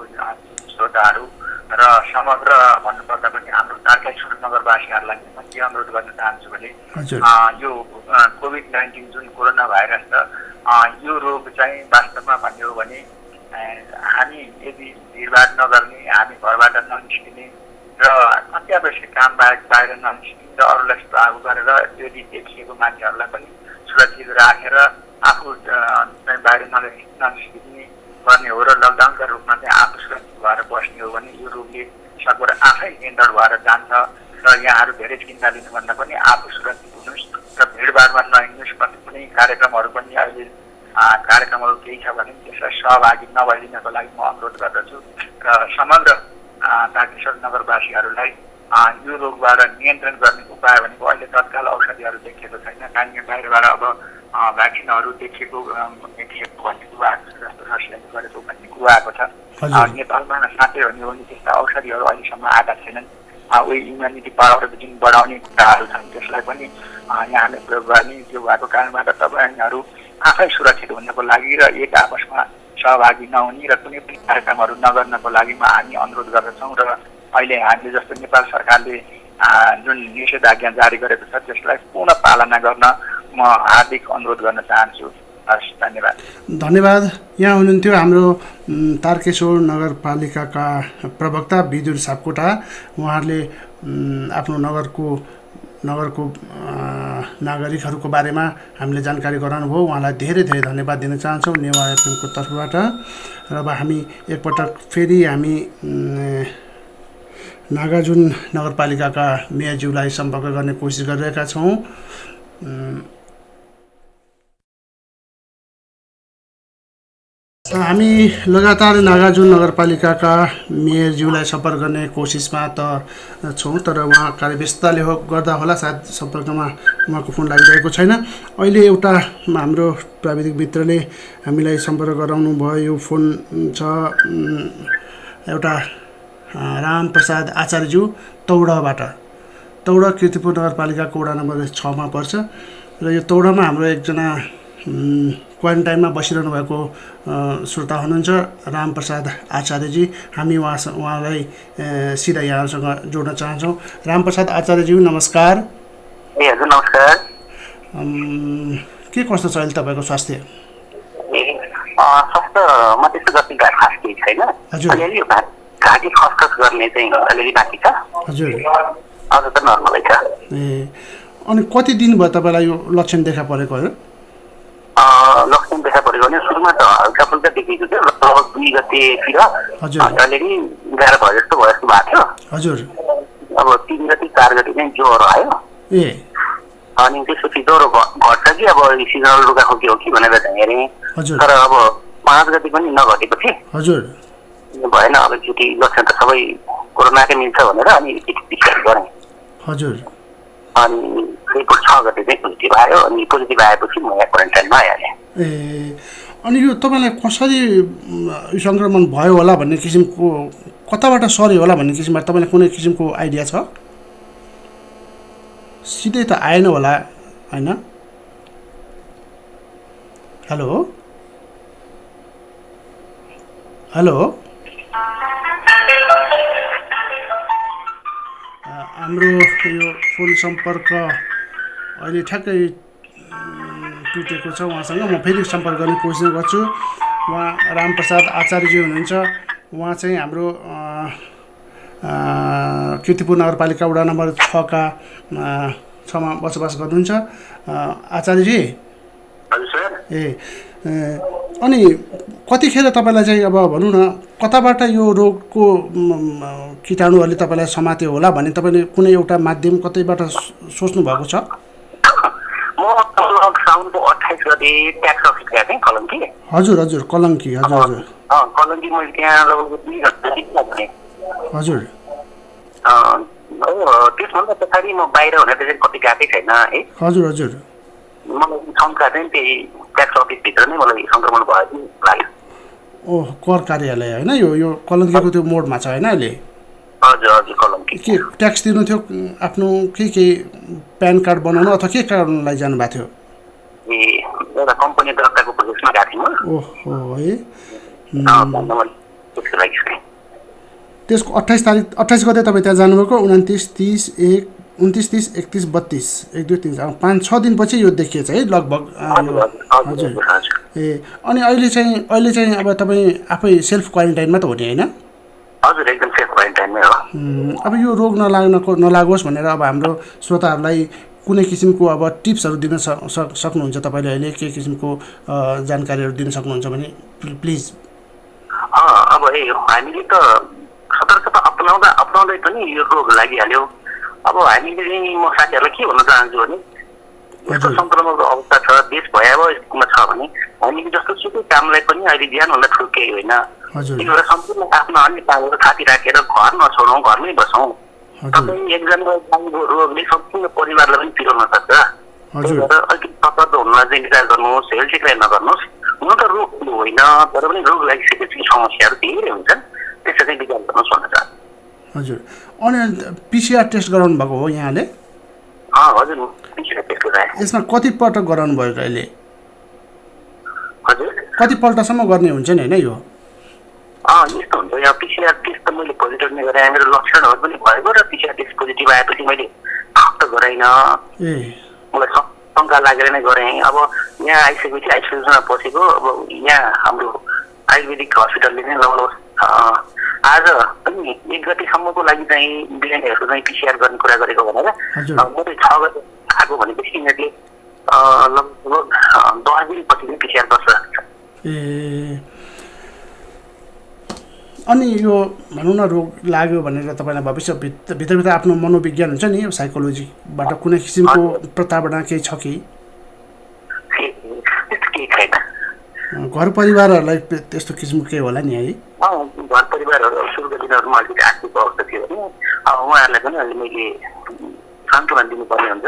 श्रोताहरू र समग्र भन्नुपर्दा पनि हाम्रो तारकेश्वर नगरवासीहरूलाई म के अनुरोध गर्न चाहन्छु भने यो कोभिड-19 जुन कोरोना भाइरस छ, यो रोग चाहिँ वास्तवमा भन्ने हो भने हामी यदि भिडभाड नगर्ने, हामी घरबाट ननिस्किने र अत्यावश्यक काम बाहिर ननिस्किने र अरूलाई लागू गरेर यदि देखिएको मान्छेहरूलाई पनि सुरक्षित राखेर आफू चाहिँ बाहिर ननिस्किने गर्ने हो र लकडाउनका रूपमा चाहिँ आफू सुरक्षित भएर बस्ने हो भने यो रोगले सकभर आफै नियन्त्रण भएर जान्छ। र यहाँहरू धेरै चिन्ता लिनुभन्दा पनि आफू सुरक्षित हुनुहोस् र भिडभाडमा नहिँड्नुहोस्। कति कुनै कार्यक्रमहरू पनि अहिले कार्यक्रमहरू केही छ भने त्यसलाई सहभागी नभइदिनको लागि म अनुरोध गर्दछु। र समग्र तारकेश्वर नगरवासीहरूलाई यो रोगबाट नियन्त्रण गर्ने उपाय भनेको अहिले तत्काल औषधिहरू देखिएको छैन। काहीँ बाहिरबाट अब भ्याक्सिनहरू देखिएको भन्ने कुरा जस्तो रसियाले गरेको भन्ने कुरा आएको छ। नेपालमा साँच्चै हो भने त्यस्ता औषधिहरू अहिलेसम्म आएका छैनन्। उही इम्युनिटी पावर जुन बढाउने कुराहरू छन् त्यसलाई पनि यहाँले प्रयोग गर्ने। त्यो भएको कारणबाट तपाईँहरू आफै सुरक्षित हुनको लागि र एक आपसमा सहभागी नहुने र कुनै पनि कार्यक्रमहरू नगर्नको लागि हामी अनुरोध गर्दछौँ। र अहिले हामीले जस्तो नेपाल सरकारले जुन निषेधाज्ञा जारी गरेको छ त्यसलाई पूर्ण पालना गर्न म हार्दिक अनुरोध गर्न चाहन्छु। धन्यवाद। यहाँ हुनुहुन्थ्यो हाम्रो तारकेश्वर नगरपालिकाका प्रवक्ता विदुर सापकोटा। उहाँहरूले आफ्नो नगरको नागरिकहरूको बारेमा हामीले जानकारी गराउनुभयो। उहाँलाई धेरै धेरै धन्यवाद दिन चाहन्छौँ नेवा एफएमको तर्फबाट। र अब हामी एकपटक फेरि हामी नागार्जुन नगरपालिकाका मेयरज्यूलाई सम्पर्क गर्ने कोसिस गरिरहेका छौँ। हामी लगातार नागार्जुन नगरपालिकाका मेयरज्यूलाई सम्पर्क गर्ने कोसिसमा त छौँ, तर उहाँ कार्यव्यस्तताले गर्दा होला सायद सम्पर्कमा उहाँको फोन लागिरहेको छैन। अहिले एउटा हाम्रो प्राविधिक मित्रले हामीलाई सम्पर्क गराउनु भयो। यो फोन छ एउटा रामप्रसाद आचार्यज्यू तौडाबाट। तौडा कीर्तिपुर नगरपालिकाको वडा नम्बर 6 मा पर्छ र यो तौडामा हाम्रो एकजना क्वारेन्टाइनमा बसिरहनु भएको श्रोता हुनुहुन्छ रामप्रसाद आचार्यजी। हामी उहाँलाई सिधा यहाँसँग जोड्न चाहन्छौँ। रामप्रसाद आचार्यज्यू नमस्कार। ए हजुर नमस्कार। के कस्तो छ अहिले तपाईँको स्वास्थ्य? स्वास्थ्यमा त्यस्तो गति खास केही छैन। अलिअलि घाँटी खसखस गर्ने चाहिँ अलिअलि बाँकी छ। हजुर अझ त नर्मलै छ। ए अनि कति दिन भयो तपाईँलाई यो लक्षण देखा परेको हो? लक्षण देखा परेको भने सुरुमा त हल्का फुल्का देखेको थियो। लगभग 2 गतेतिर अलिअलि गाह्रो भयो जस्तो भएको थियो। हजुर अब 3 गते 4 गते चाहिँ ज्वरो आयो। ए अनि त्यसपछि ज्वरो घट्छ कि अब सिजनल रुगाखोकी हो कि भनेर हेरेँ। तर अब 5 गते पनि नघटेपछि हजुर भएन। अब एकचोटि लक्षण त सबै कोरोनाकै मिल्छ भनेर अनि टेस्ट गरेँ। हजुर अनि रिपोर्ट 6 गते चाहिँ पोजिटिभ आयो। अनि पोजिटिभ आएपछि म यहाँ क्वारेन्टाइनमा आइहालेँ। ए अनि यो तपाईँलाई कसरी यो सङ्क्रमण भयो होला भन्ने किसिमको, कताबाट सर्यो होला भन्ने किसिमबाट तपाईँलाई कुनै किसिमको आइडिया छ? सिधै त आएन होला होइन? हेलो हेलो हाम्रो यो फोन सम्पर्क अहिले ठ्याक्कै टुटेको छ उहाँसँग। म फेरि सम्पर्क गर्ने कोसिस गर्छु। उहाँ रामप्रसाद आचार्यजी हुनुहुन्छ। उहाँ चाहिँ हाम्रो कीर्तिपुर नगरपालिका वडा नम्बर 6 मा बसोबास गर्नुहुन्छ। आचार्यजी ए अनि कतिखेर तपाईँलाई चाहिँ अब भनौँ न कताबाट यो रोगको कीटाणुहरूले तपाईँलाई समात्यो होला भन्ने तपाईँले कुनै एउटा माध्यम कतैबाट सोच्नु भएको छ? म साउनको 28 गते ट्याक्स अफिस गएको थिएँ कलङ्की। हजुर हजुर कलङ्की। हजुर हजुर कलङ्की मैले त्यहाँ लगभग 2 घन्टा थिएँ। हजुर त्यसभन्दा पछाडि म बाहिर हुने चाहिँ कति गएकै छैन है। हजुर हजुर मलाई शङ्का चाहिँ त्यही ट्याक्स अफिसभित्र नै मलाई सङ्क्रमण भएको लाग्यो। ओह कर कार्यालय होइन? यो कलङ्कीको त्यो मोडमा छ होइन अहिले? हजुर हजुर कलङ्की। के ट्याक्स तिर्नु थियो आफ्नो के प्यान कार्ड बनाउनु अथवा के कारणलाई जानुभएको थियो? ए एउटा कम्पनी दर्ताको प्रोजेक्टमा गएको थिएँ म। ओहो है त्यसको 28 गते तपाईँ त्यहाँ जानुभएको। 29, 30, 29, 30, 31, 1, 2, 3 5-6 दिनपछि यो देखिएछ है लगभग। हजुर ए अनि अहिले चाहिँ अब तपाईँ आफै सेल्फ क्वारेन्टाइनमा त हो नि होइन? हजुर एकदम सेफ क्वारेन्टाइनमै हो। अब यो रोग नलागोस् भनेर अब हाम्रो श्रोताहरूलाई कुनै किसिमको अब टिप्सहरू दिन सक्नुहुन्छ तपाईँले अहिले? के किसिमको जानकारीहरू दिन सक्नुहुन्छ भने प्लिज। अब हामीले त सतर्कता अपनाउँदै पनि यो रोग लागिहाल्यो। अब हामीले चाहिँ म साथीहरूलाई के भन्न चाहन्छु भने यस्तो सङ्क्रमणको अवस्था छ, देश भयावह स्थितिमा छ भने हामीले जस्तो सुकै कामलाई पनि अहिले ज्यानभन्दा ठुलो केही होइन। एउटा सम्पूर्ण आफ्नो अन्य कामहरू थाती राखेर घर नछोडौँ, घरमै बसौँ। तपाईँ एकजना रोगले सम्पूर्ण परिवारलाई पनि पिरोल्न सक्छ। त्यही भएर अलिकति सतर्क हुनलाई चाहिँ विचार गर्नुहोस्, हेलचेक्राइ नगर्नुहोस्। हुन त रोग होइन, तर पनि रोग लागिसकेपछि समस्याहरू धेरै हुन्छन्, त्यसो चाहिँ विचार गर्नुहोस् भन्न चाहन्छु। हजुर अनि पिसिआर टेस्ट गराउनु भएको हो यहाँले? हजुर पिसिआर टेस्ट गराएँ। यसमा कति पटक गराउनु भयो अहिले? हजुर कतिपल्टसम्म गर्ने हुन्छ नि होइन यो? यस्तो हुन्छ यहाँ पिसिआर टेस्ट त मैले पोजिटिभ नै गराएँ। मेरो लक्षणहरू पनि भएको र पिसिआर टेस्ट पोजिटिभ आएपछि मैले थप त गराइनँ। मलाई शङ्का लागेर नै गरेँ। अब यहाँ आइसकेपछि आइसोलेसनमा पसेको। अब यहाँ हाम्रो आयुर्वेदिक हस्पिटलले नै लगभग आज पनि 1 गतेसम्मको लागि चाहिँ बिरामीहरूको चाहिँ पिसिआर गर्ने कुरा गरेको भनेर म चाहिँ 6 गते आएको भनेपछि यिनीहरूले लगभग 10 दिनपछि नै पिसिआर गर्छ। ए अनि यो भनौँ न रोग लाग्यो भनेर तपाईँलाई भविष्य भित्रभित्र आफ्नो मनोविज्ञान हुन्छ नि साइकोलोजीबाट कुनै किसिमको प्रताडना केही छ कि घर परिवारहरूलाई त्यस्तो किसिमको केही होला नि है घर परिवारहरू सुरुको दिनहरूमा अलिकति आर्थिक अवस्था थियो भने अब उहाँहरूलाई पनि अहिले मैले सान्त्वना दिनुपर्ने हुन्छ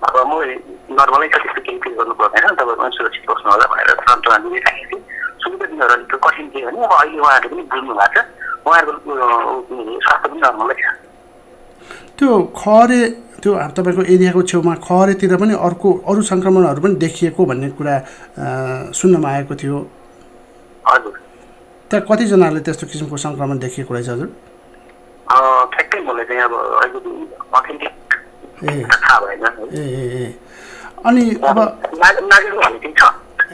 अब म नर्मलै त त्यस्तो केही फिल गर्नु पर्दैन तपाईँहरू पनि सुरक्षित बस्नु होला भनेर सान्त्वना दिइराखेको थिएँ सुरुको दिनहरू अलिक कठिन थियो भने अब अहिले उहाँहरूले पनि बुझ्नु भएको छ उहाँहरूको स्वास्थ्य पनि नर्मलै छ त्यो खरे त्यो तपाईँको एरियाको छेउमा खरेतिर पनि अरू सङ्क्रमणहरू पनि देखिएको भन्ने कुरा सुन्नमा आएको थियो हजुर त्यहाँ कतिजनाले त्यस्तो किसिमको सङ्क्रमण देखिएको रहेछ हजुर ठ्याक्कै मलाई चाहिँ अब अलिकति अथेन्टिक थाहा भएन ए अनि अब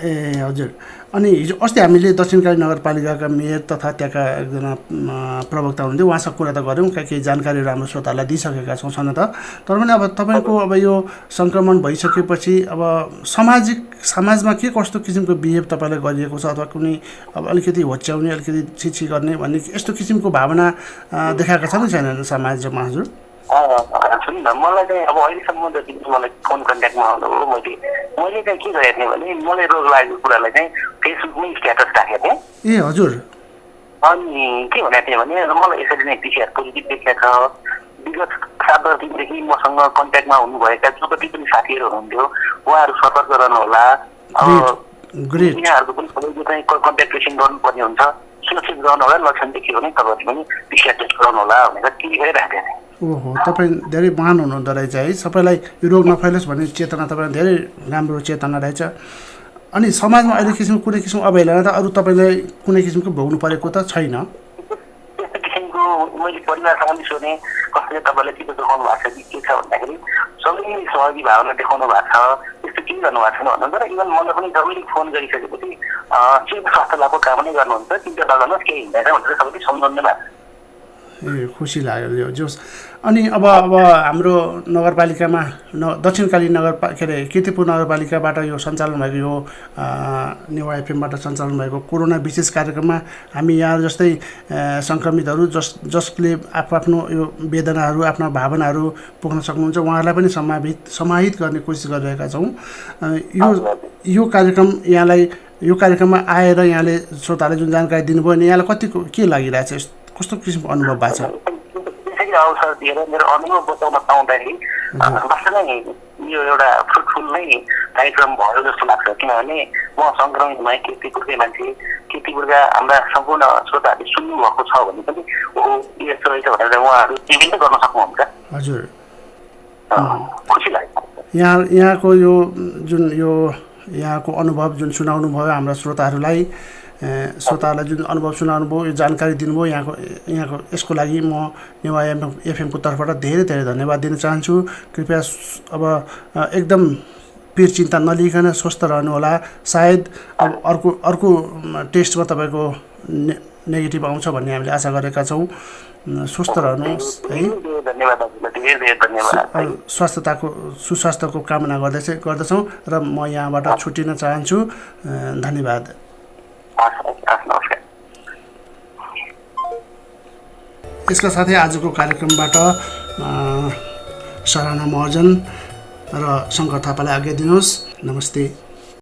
ए हजुर अनि हिजो अस्ति हामीले दक्षिणकाली नगरपालिकाका मेयर तथा त्यहाँका एकजना प्रवक्ता हुनुहुन्थ्यो उहाँसँग कुरा त गऱ्यौँ केही जानकारीहरू हाम्रो श्रोताहरूलाई दिइसकेका छौँ छन त तर पनि अब तपाईँको अब यो सङ्क्रमण भइसकेपछि अब समाजमा के कस्तो किसिमको बिहेभ तपाईँलाई गरिएको छ अथवा कुनै अब अलिकति होच्याउने अलिकति छिछि गर्ने भन्ने यस्तो किसिमको भावना देखाएका छन् छैनन् समाजमा हजुर सुन्नु न मलाई चाहिँ अब अहिलेसम्म जति मलाई फोन कन्ट्याक्टमा आउँदा हो मैले चाहिँ के गरेको थिएँ भने मलाई रोग लागेको कुरालाई चाहिँ फेसबुकमै स्ट्याटस राखेको थिएँ ए हजुर अनि के भनेको थिएँ भने मलाई यसरी नै पिसिआर पोजिटिभ देखिएको छ विगत 7-10 दिनदेखि मसँग कन्ट्याक्टमा हुनुभएका जो कति पनि साथीहरू हुनुहुन्थ्यो उहाँहरू सतर्क रहनु होला अब यहाँहरूको पनि सबैको चाहिँ कन्ट्याक्ट ट्रेसिङ गर्नुपर्ने हुन्छ सुरक्षित रहनु होला लक्षण देखियो भने तपाईँहरू पनि पिसिआर टेस्ट गराउनु होला भनेर टिभी राखेको थिएँ ओहो तपाईँ धेरै महान हुनुहुँदो रहेछ है सबैलाई यो रोग नफैलोस् भन्ने चेतना तपाईँलाई धेरै राम्रो चेतना रहेछ अनि समाजमा अहिले किसिमको कुनै किसिमको अवहेलना त अरू तपाईँलाई कुनै किसिमको भोग्नु परेको त छैन त्यस्तो किसिमको मैले परिवारसँग पनि सोधेँ कसैले तपाईँलाई के देखाउनु भएको छ कि के छ भन्दाखेरि सबैले सहयोगी भावना देखाउनु भएको छ त्यस्तो केही गर्नु भएको छैन भन्नुहुन्छ र इभन मलाई पनि सबैले फोन गरिसकेपछि सिप स्वास्थ्य लाभको काम नै गर्नुहुन्छ चिन्ता नगर्नुहोस् केही हिँड्दैन भनेर सबैले सम्झाउनु भएको छ ए खुसी लाग्यो यो जोस् अनि अब हाम्रो नगरपालिकामा दक्षिणकाली के अरे कीर्तिपुर नगरपालिकाबाट यो सञ्चालन भएको यो नेवा एफएमबाट सञ्चालन भएको कोरोना विशेष कार्यक्रममा हामी यहाँ जस्तै सङ्क्रमितहरू जसले आफ्नो यो वेदनाहरू आफ्ना भावनाहरू पोख्न सक्नुहुन्छ उहाँहरूलाई पनि समाहित गर्ने कोसिस गरिरहेका छौँ यो कार्यक्रममा आएर यहाँले श्रोताले जुन जानकारी दिनुभयो भने यहाँलाई कतिको के लागिरहेछ कस्तो किसिमको अनुभव भएको छ त्यसरी अवसर दिएर मेरो अनुभव बताउन पाउँदाखेरि वास्तवमै यो एउटा फ्रुटफुल नै कार्यक्रम भयो जस्तो लाग्छ किनभने म सङ्क्रमित भएँ कीर्तिपुरकै मान्छे कीर्तिपुरका हाम्रा सम्पूर्ण श्रोताहरूले सुन्नु भएको छ भने पनि यस्तो रहेछ भनेर उहाँहरू टिभी नै गर्न सक्नुहुन्छ हजुर खुसी लाग्छ यहाँको यो जुन यहाँको अनुभव जुन सुनाउनु भयो हाम्रा श्रोताहरूलाई जुन अनुभव सुनाउनु भयो यो जानकारी दिनुभयो यहाँको यसको लागि म नेवा एफएमको तर्फबाट धेरै धेरै धन्यवाद दिन चाहन्छु कृपया अब एकदम पिर चिन्ता नलिकन स्वस्थ रहनुहोला सायद अब अर्को टेस्टमा तपाईँको नेगेटिभ आउँछ भन्ने हामीले आशा गरेका छौँ स्वस्थ रहनुहोस् है सुस्वास्थ्यको कामना गर्दछौँ र म यहाँबाट छुट्टिन चाहन्छु धन्यवाद यसका साथै आजको कार्यक्रमबाट सराहना महर्जन र शङ्कर थापालाई आज्ञा दिनुहोस् नमस्ते